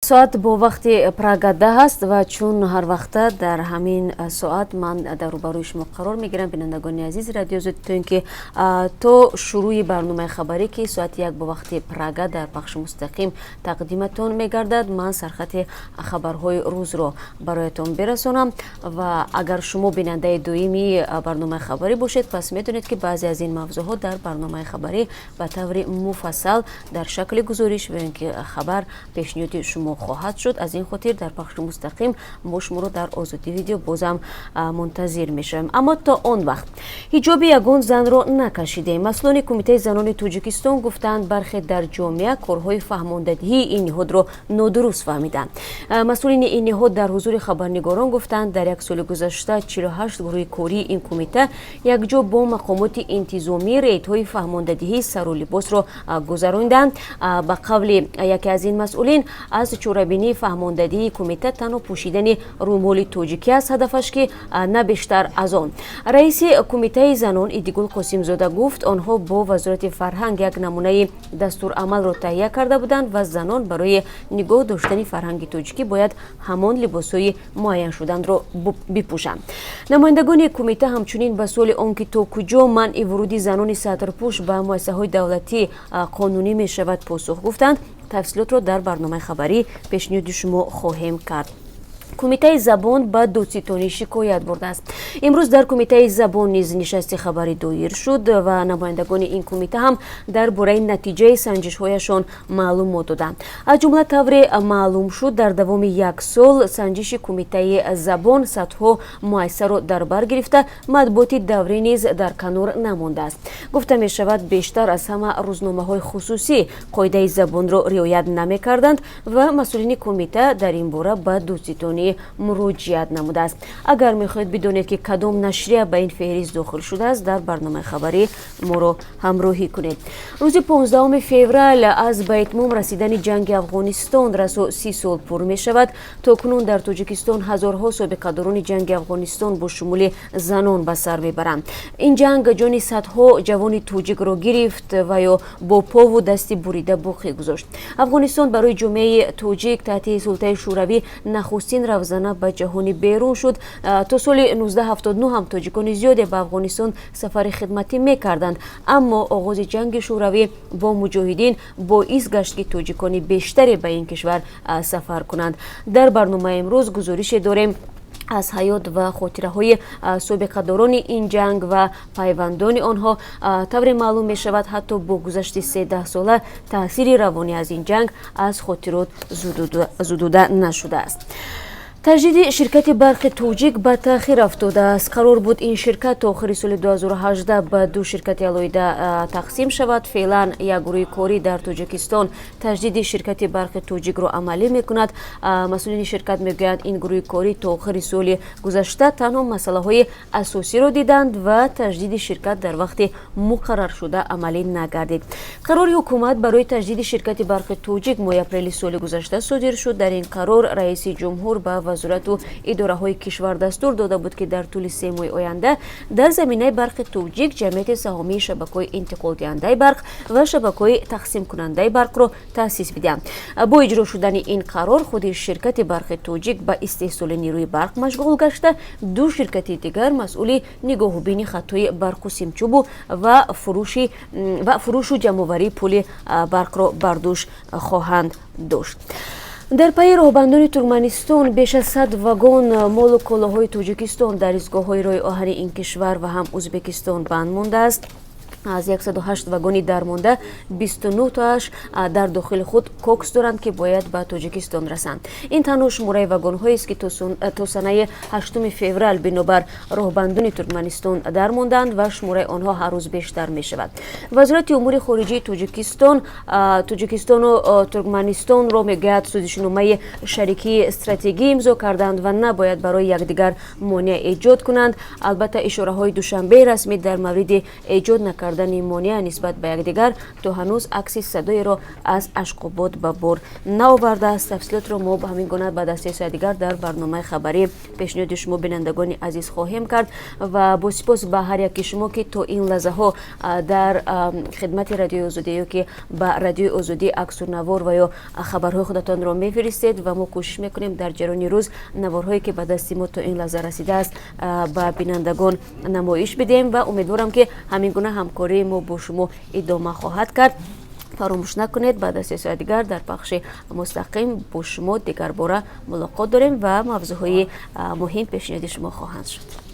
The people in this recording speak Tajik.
Соат бо вақти Прага 10 аст ва чун ҳар вақта дар ҳамин соат ман дар рӯбарӯи шумо қарор мегирам, бинандагони азизи Радио Озодӣ, то ин ки то шурӯи барномаи хабарӣ, ки соати 1 бо вақти Прага дар пахши мустақим тақдиматон мегардад, ман сархати хабарҳои рӯзро бароятон бирасонам. Ва агар шумо бинандаи доимии барномаи хабарӣ бошед, пас медонед, ки баъзе аз ин мавзӯъҳо дар барномаи хабарӣ ба таври муфассал дар шакли гузориш ва ин ки хабар пешниҳоди шумо хоҳад шуд. Аз ин хотир дар пахши мустақим мо шуморо дар Озодӣ Видео бозам мунтазир мешавем. Аммо то он вақт ҳиҷоби ягон занро накашидем. Масъулони Кумитаи занони Тоҷикистон гуфтаанд, бархе дар ҷомеа корҳои фаҳмондадиҳии ин ниҳодро нодуруст фаҳмиданд. Масъулини ин ниҳод дар ҳузури хабарнигорон гуфтанд, дар як соли гузашта 48 гурӯҳи кории ин кумита якҷо бо мақомоти интизомӣ рейдҳои фаҳмондадиҳии сару либосро гузаронданд. Ба қавли яке аз ин масъулин, аз чорабинии фаҳмондадиҳии кумита танҳо пӯшидани рӯмоли тоҷикӣ аст ҳадафаш, ки на бештар аз он. Раиси Кумитаи занон Идигул Қосимзода гуфт, онҳо бо Вазорати фарҳанг як намунаи дастурамалро таҳия карда буданд ва занон барои нигоҳ доштани фарҳанги тоҷикӣ бояд ҳамон либосҳои муайян шуданро бипӯшанд. Намояндагони кумита ҳамчунин ба суоли он ки то куҷо манъи вуруди занони сатрпӯш ба муассисаҳои давлатӣ қонунӣ мешавад, посух гуфтанд, тафсилотро дар барномаи хабарӣ пешниҳоди шумо хоҳем кард. Кумитаи забон ба додситонӣ шикоят бурдааст. Имрӯз дар Кумитаи забон низ нишасти хабарӣ доир шуд ва намояндагони ин кумита ҳам дар бораи натиҷаи санҷишҳояшон маълумот доданд. Аз ҷумла, тавре маълум шуд, дар давоми як сол санҷиши Кумитаи забон садҳо муассисаро дар бар гирифта, матбуоти даврӣ низ дар канор намондааст. Гуфта мешавад, бештар аз ҳама рӯзномаҳои хусусӣ қоидаи забонро риоят намекарданд ва масъулини кумита дар ин бора ба додситонӣ муроҷиат намудааст. Агар мехоҳед бидонед, ки кадом нашрия ба ин феҳрист дохил шудааст, дар барномаи хабарӣ моро ҳамроҳӣ кунед. Рӯзи 15 феврал аз ба итмом расидани ҷанги Афғонистон расо 30 сол пур мешавад. То кунун дар Тоҷикистон ҳазорҳо собиқадорони ҷанги Афғонистон бо шумули занон ба сар мебаранд. Ин ҷанг ҷони садҳо ҷавони тоҷикро гирифт ва ё бо пову дасти бурида боқӣ гузошт. Афғонистон барои ҷомеаи тоҷик таҳти султаи Шӯравӣ нахустин равзана ба ҷаҳони берун шуд. То соли 1979 ҳам тоҷикони зиёде ба Афғонистон сафари хидматӣ мекарданд, аммо оғози ҷанги Шӯравӣ бо муҷоҳидин боис гашт, ки тоҷикони бештаре ба ин кишвар сафар кунанд. Дар барномаи имрӯз гузорише дорем аз ҳаёт ва хотираҳои собиқадорони ин ҷанг ва пайвандони онҳо. Тавре маълум мешавад, ҳатто бо гузашти 13 сола таъсири равонӣ аз ин ҷанг аз хотирот зудуда нашудааст. Таҷдиди ширкати Барқи Тоҷик ба таъхир афтодааст. Қарор буд, ин ширкат то охири соли 2018 ба ду ширкати алоҳида тақсим шавад. Феълан як гурӯҳи корӣ дар Тоҷикистон таҷдиди ширкати Барқи Тоҷикро амалӣ мекунад. Масъулини ширкат мегӯянд, ин гурӯҳи корӣ то охири соли гузашта танҳо масъалаҳои асосиро диданд ва таҷдиди ширкат дар вақти муқарраршуда амалӣ нагардид. Қарори ҳукумат барои таҷдиди ширкати Барқи Тоҷик моҳи апрели соли гузашта содир шуд. Дар ин қарор раиси ҷумҳур ба вазорату идораҳои кишвар дастур дода буд, ки дар тӯли 3 моҳи оянда дар заминаи Барқи Тоҷик ҷамъияти саҳомии шабакаҳои интиқолдиҳандаи барқ ва шабакаҳои тақсимкунандаи барқро таъсис бидиҳанд. Бо иҷро шудани ин қарор худи ширкати Барқи Тоҷик ба истеҳсоли нерӯи барқ машғул гашта, ду ширкати дигар масъули нигоҳубини хатҳои барқу симчӯбу ва фурӯшу ҷамъоварии пули барқро бар дӯш хоҳанд дошт. Дар пайи роҳбандони Туркманистон беш аз 100 вагон молу колоҳои Тоҷикистон дар истгоҳҳои роҳи оҳани ин кишвар ва ҳам Ӯзбекистон банд мондааст. Аз 108 вагони дармонда 29 тоаш дар дохили худ кокс доранд, ки бояд ба Тоҷикистон расанд. Ин танҳо шумораи вагонҳоест, ки то санаи 8 феврал бинобар роҳбандони Туркманистон дармонданд ва шумораи онҳо ҳар рӯз бештар мешавад. Вазорати умури хориҷии Тоҷикистон Тоҷикистону Туркманистонро мегӯяд, созишномаи шарикии стратегӣ имзо карданд ва набояд барои якдигар монеа эҷод кунанд. Албатта, ишораҳои Душанбеи расмӣ дар мавриди эҷод накардани кардани монеа нисбат ба якдигар то ҳанӯз акси садоеро аз Ашқобод ба бор наовардааст. Тафсилотро мо ба ҳамин гуна баъд аз 3 соат дигар дар барномаи хабарӣ пешниҳоди шумо, бинандагони азиз, хоҳем кард. Ва бо сипос ба ҳар яки шумо, ки то ин лаҳзаҳо дар хидмати Радиои Озодӣ ё ки ба Радиои Озодӣ аксу навор ва ё хабарҳои худатонро мефиристед ва мо кӯшиш мекунем дар ҷараёни рӯз наворҳое, ки ба дасти мо то ин лаҳза расидааст, ба бинандагон намоиш бидиҳем ва умедворам, ки ҳамин гуна ҳамкории мо бо шумо идома хоҳад кард. Фаромӯш накунед, баъд аз 3 соат дигар дар пахши мустақим бо шумо дигарбора мулоқот дорем ва мавзӯъҳои муҳим пешниҳоди шумо хоҳанд шуд.